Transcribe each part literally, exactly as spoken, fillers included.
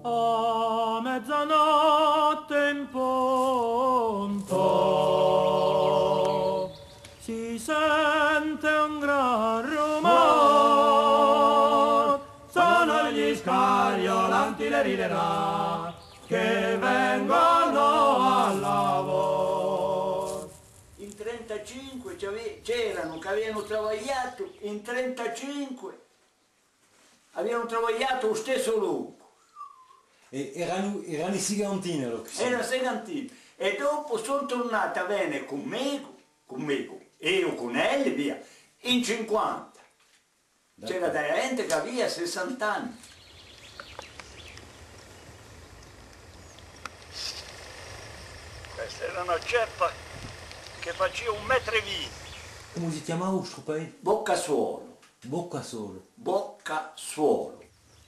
A mezzanotte in punto si sente un gran rumore, sono gli scariolanti, le ri le ra, che vengono al lavoro. In trentacinque ci ave-, c'eranu che avianu travagliatu, in trentacinque avianu travagliatu u stessu locu. È eranu, eranu i Sigantini, allora, questi? Eranu Sigantini. È dopu sò turnati à vene cù mè, cù mè, eiu cun elli, via, in cinquanta. D'accordu. C'era da ghjente chì avia sessanta anni. Questa era una ceppa chì facia un metru è vinti. Cumu si chjamava stu paese? Boccasuolu. Boccasuolu. Boccasuolu.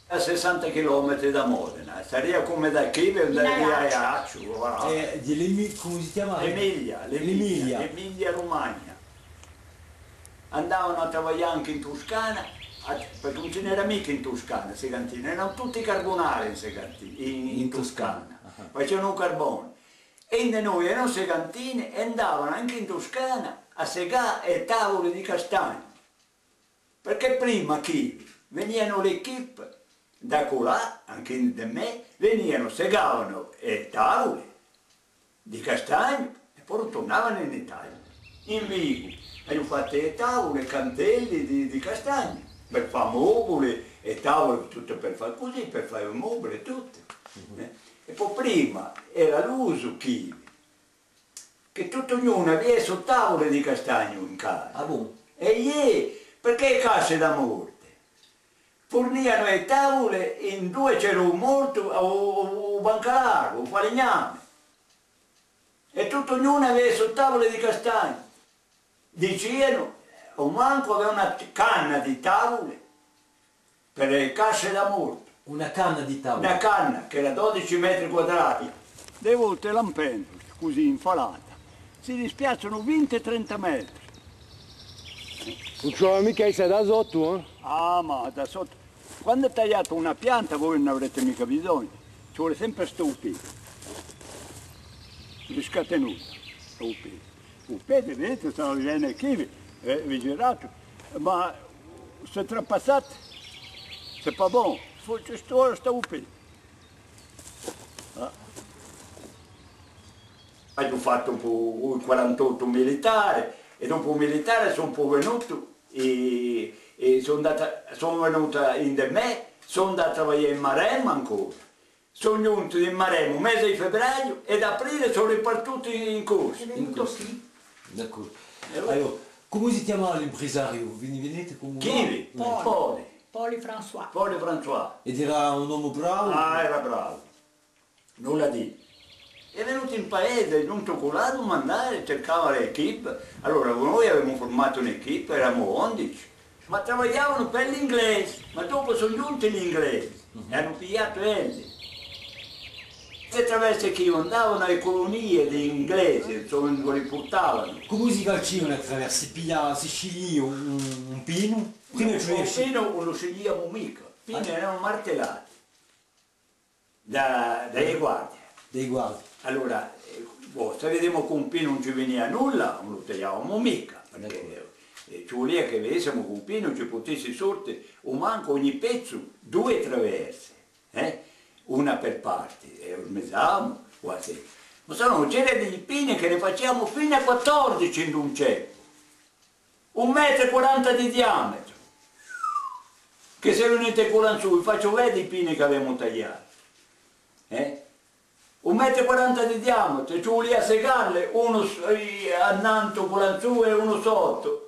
À sessanta chilometri da Modena, saria cum'è da quì per andà à Aiacciu, voilà. Eh, di l'Emi-, cumu si chjamava? Emilia, l'Emilia, l'Emilia. Emilia Romagna. Andavanu à travaglià ancu in Tuscana, à, perchè ùn ci n'era micca in Tuscana, Sigantini, eranu tutti carbunari in Siganti-, in, in Tuscana. In Tuscana. Ah. Facianu u carbone. È ind'è noi eranu Sigantini è andavanu ancu in Tuscana à segà e tavule di castagnu. Perchè prima quì venianu l'equipe da culà, ancu ind'è mè, venianu, segavanu e tavule di castagnu è po turnavanu in Italia. In Vigu aghju fattu e tavule, cantelli di, di castagnu, per fà mobuli e tavule, tuttu per fà cusì, per fà i mobuli è tuttu. Mhm. Eh? È po prima era l'usu quì, chì tuttu ognunu avia e so tavule di castagnu in casa. Ah, bon? È iè, perchè e casce da morte furnianu e tavule induve c'era u mortu, u, u, u bancalaru, u falegname. È tuttu ognunu avia e so tavule di castagnu. Dicianu, o mancu avia una canna di tavule per e casce da mortu. Una canna di tavule? Una canna, chì era dodeci metri quadrati. Di volte l'anu pentu, cusì infalata, si dispiazzanu vinti, trenta metri. Ùn ci vole micca esse da sottu, eh? Ah, ma da sottu. Quandu tagliate una pianta, voi ùn avarete micca bisognu, ci vole sempre stu pedi. Riscatenuta, stu pedi. U pedi, vidite, stà bè quì, eh, vi girate, ma s'è trapassate, c'est pas bon, fò, ci vole stu pedi. Ah. Aghju fattu u, u quarantottu militare, è dopu u militare sò po venutu, è, è sò andata, sò venuta ind'è mè, sò andata à travaglià in Maremma ancora. Sò ghjuntu in Maremma u mese di febbraghju è d'aprile sò ripartutu in Corsica. Hè venutu quì. D'accordu. Allora, cumu si chjamava l'impresariu? Veni-, vidite cumu? Quì? Poli. Poli. Poli François. Poli François. Ed era un omu bravu? Ah, era bravu. Nulla à dì. Hè venutu in paese, ghjuntu culà, à dumandà, circava l'equipe. Allora, noi avemu furmatu un'equipe, eramu ondeci. Ma travagliavanu per l'inglesi, ma dopu sò ghjunti l'inglesi, mhm, è anu pigliatu elli. Sti traversi quì andavanu à e culunie di inglesi, insomma, li purtavanu. Cumu si facevanu i traversi? Si piglia-, si scigliva un, un pinu? Prima ci vulia... Un pinu ùn lu scigliamu micca, i pini eranu martellati. Da, da i guardii. Da i guardii. Allora, eh, bò, s'è vidimu chì un pinu ùn ci vinia nulla, ùn lu tagliavamu micca, perchè, d'accordu, eh, ci vulia chì vidissimu chì un pinu ci putissi sorte, o mancu ogni pezzu, dui traverse, eh? Una per parti, è u smezavamu, quasi. Ma sò nò, c'era di pini chì ne faciamu finu à quattordici in un ceppu. Un metru è quaranta di diametru. Chì s'è vinuti culà in sù, vi facciu vede i pini chì avemu tagliatu. Eh? Un metru è quaranta di diametru, ci vulia à segalli, unu s-, eh, annantu culà in sù è unu sottu.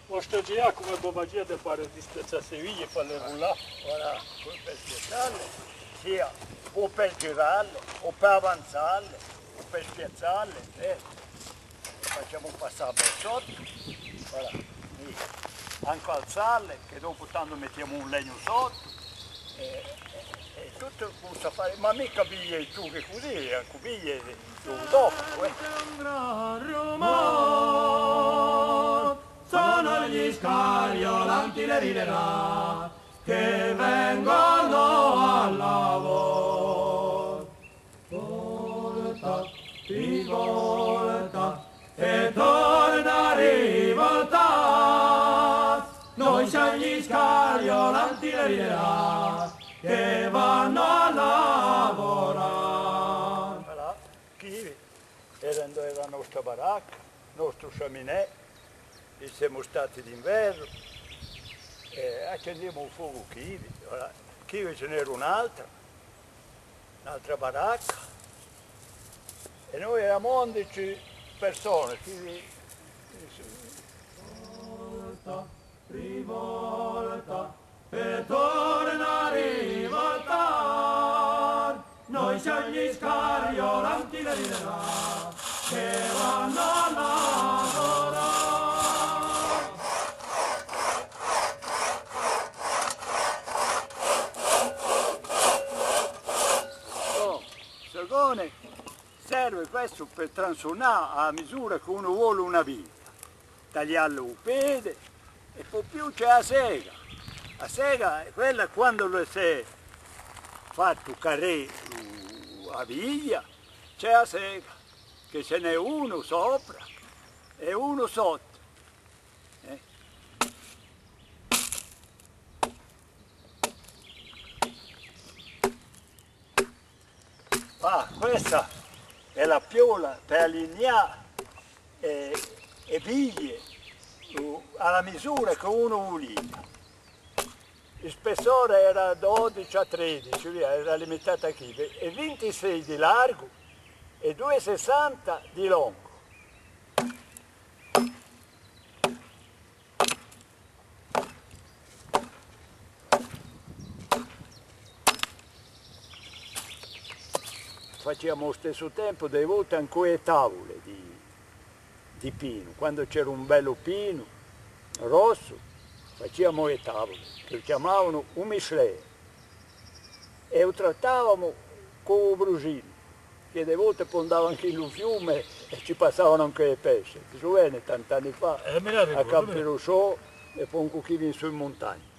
Vo stà à girà cum'è vo faciate, pare di spezzà e caviglie è falle rullà. Voilà, poi per spiazzarle, sia o per girarle, o per avanzarle, o per spiazzarle, eh. Faciamu passà per sottu, voilà, quì. Ancu alzarle, chì dopu tandu mettiamu un legnu sottu, è, è, è tuttu cù sta fare, ma micca piglie tù chì cusì, ancu piglie tù dopu, eh. Sono gli scariolanti, le ri le ra. che vengono a lavoro. Volta, rivolta, è torna a rivoltà. Noi siamo gli scariolanti dell'era che vanno a lavorare. Voilà, quì era, era a nostra baracca, il nostro sciaminè, è simu stati d'invernu, è accendiamu u focu quì, voilà. Quì ce n'era un'altra, un'altra baracca, è noi eramu ondeci persone, quì, volta, rivolta, è torna a rivoltà. Noi siamo gli scariolanti dell'era che vanno a lavorare. Oh, secondu, serve questu per transunà à a misura chì unu vole una viglia, taglià u pede, è po più ci hè a sega. A sega hè quella quandu s'hè fattu cadè a viglia, ci hè a sega, chì ci n'hè unu sopra è unu sottu. Eh? Ah, questa hè a piola per allignà e, e viglie, u-, à a misura chì unu vulia. U spessore era dodeci à tredeci, via, era limitatu à quì, è vintisei di largu è dui è sessanta di longu. Faciamu à u stessu tempu di e volte ancu e tavule di, di pinu. Quandu c'era un bellu pinu rossu, faciamu e tavule, chì u chjamavanu u Michelet, è u trattavamu cù u brusinu, chì di e volte po andava ancu in u fiume è ci passavanu ancu e pesce. Ti suveni, tant'anni fà, eh, mi ne à ricordu, Campirusciò è po ancu quì in su in muntagna.